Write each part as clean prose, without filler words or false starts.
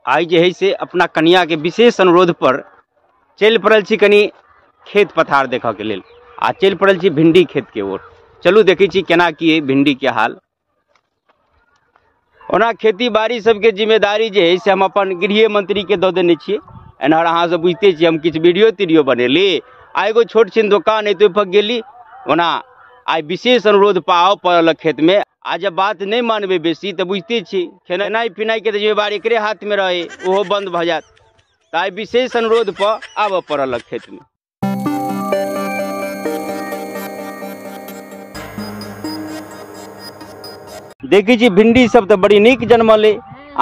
आइ जे है से अपना कनिया के विशेष अनुरोध पर चलि पड़ल छी कनि खेत पथार देखऽ के लेल आ चलि पड़ल छी भिंडी खेत के ओर। चलू देखै छी केना की है भिंडी के हाल। ओना खेती बाड़ी सबके जिम्मेदारी जे है से हम अपन गृह मंत्री के दऽ देने छियै। एनहर अहाँ सब बुझिते छियै हम किछु वीडियो तीडियो बनेली आ एगो छोट छिन दोकान है तऽ ओहिपर गेली। ओना आइ विशेष अनुरोध पर आबऽ पड़ल खेतमे आ जब बात नहि मानबै बेसी तऽ बुझिते छी खेनाइ पिनाइके तऽ जिम्मेवारी एकरे हाथमे रहै, ओहो बन्द भऽ जायत। तऽ आइ विशेष अनुरोध पर आबऽ पड़ल खेतमे। देखै छी भिंडी सब तऽ बड़ी नीक जनमलै।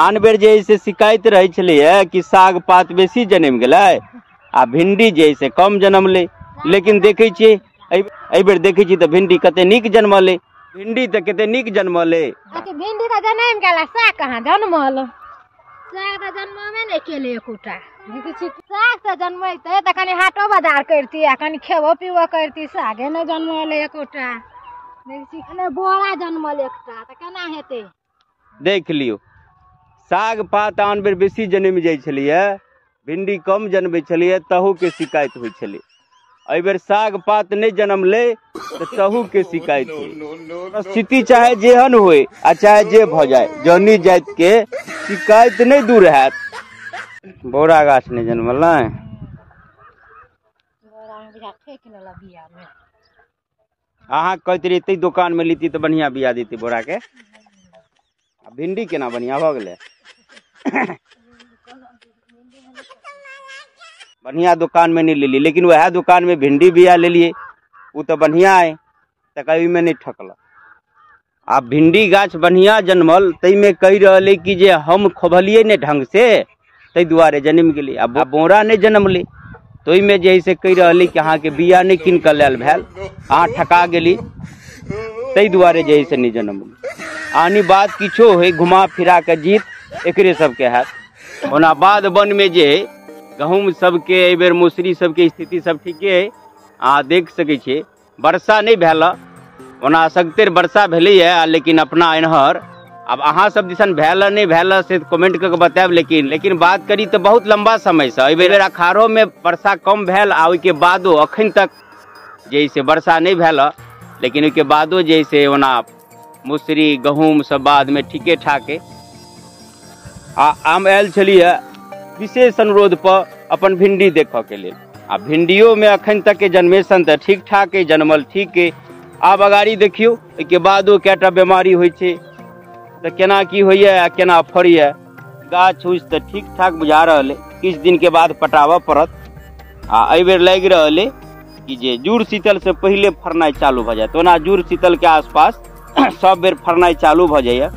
आन बेर जे है से शिकायत रहै छलैए कि साग पात बेसी जनमि गेलै आ भिंडी जे है से कम जनमलै, लेकिन देखै छियै एहि बेर देखै छी तऽ भिंडी कते नीक जनमलै। भिंडी तऽ कते नीक जनमलै। भिंडी तऽ जनमि गेल, साग कहाँ जनमल? साग तऽ जनमबे नहि केलै एकोटा। देखै छी साग तऽ जनमैतै तऽ कनि हाटो बाजार करिती आ कनि खेबो पीबो करिती, सागे नहि जनमल एकोटा। देखै छी कने बोरा जनमल एकटा, तऽ केना हेतै? देख लियौ साग पात आन बेर बेसी जनमि जाइ छलैए, भिंडी कम जनबै छलैए, तहूके शिकायत होइ छलै। एहि बेर साग पात नहि जनमलै तऽ तहूके शिकायत होइ। स्थिति चाहे जेहन होइ आ चाहे जे भऽ जाय, जनी जातिके शिकायत नहि दूर हैत। बोरा गाछ नहि जनमल ने? अहाँ कहैत रहियै ताहि दोकानमे लेती तऽ बढ़िआँ बिया देती बोराके। आ भिंडी केना बढ़िआँ भऽ गेलै? बढ़िआँ दोकानमे नहि लेलियै, लेकिन वएह दोकानमे भिंडी बिया लेलियै, ओ तऽ बढ़िआँ अइ, तऽ ओहिमे नहि ठकलक। आ भिंडी गाछ बढ़िआँ जनमल ताहिमे कहि रहल अइ कि जे हम खोभलियै नहि ढङ्गसँ ताहि दुआरे जनमि गेलै। आ बोरा नहि जनमलै तऽ ओहिमे जे है से कहि रहल अइ कि अहाँके बिया नहि कीन कऽ लायल भेल, अहाँ ठका गेली, ताहि दुआरे जे है से नहि जनमलै। आनी बात किछो होइ, घुमा फिरा कऽ जीत एकरे सबके हैत। ओना बाध वनमे जे है गहूँम सबके एहिबेर मौसरी सबके स्थिति सब ठीके है, अहाँ देख सकै छियै। वर्षा नहि भेल, ओना सगतेर वर्षा भेलैए, लेकिन अपना एन्हर आब अहाँ सब दिसन भेल नहि भेल से कमेंट कऽ के बतायब। लेकिन लेकिन बात करी तऽ बहुत लम्बा समयसँ एहिबेर अखाड़ोमे वर्षा कम भेल आ ओहिके बादो अखन तक जे से वर्षा नहि भेल, लेकिन ओहिके बादो जे से ओना मौसरी गहूँम सब बादमे ठीके ठाक है। आ हम आयल छलियै विशेष अनुरोध पर अपन भिंडी देखऽ के लेल। आ भिंडियोमे अखन तक के जनमेशन तऽ ठीक ठाक है, जनमल ठीक है। आब अगाड़ी देखियौ ओहिके बादो कएटा बेमारी होइ छै तऽ केना की होइए आ केना फड़ैए। गाछ उछ तऽ ठीक ठाक बुझा रहल है, किछु दिनके बाद पटाबऽ पड़त। आ एहिबेर लागि रहल है कि जे जुड़ शीतलसँ पहिले फड़नाइ चालू भऽ जायत। ओना जुड़ शीतलके आसपास सब बेर फड़नाइ चालू भऽ जाइए।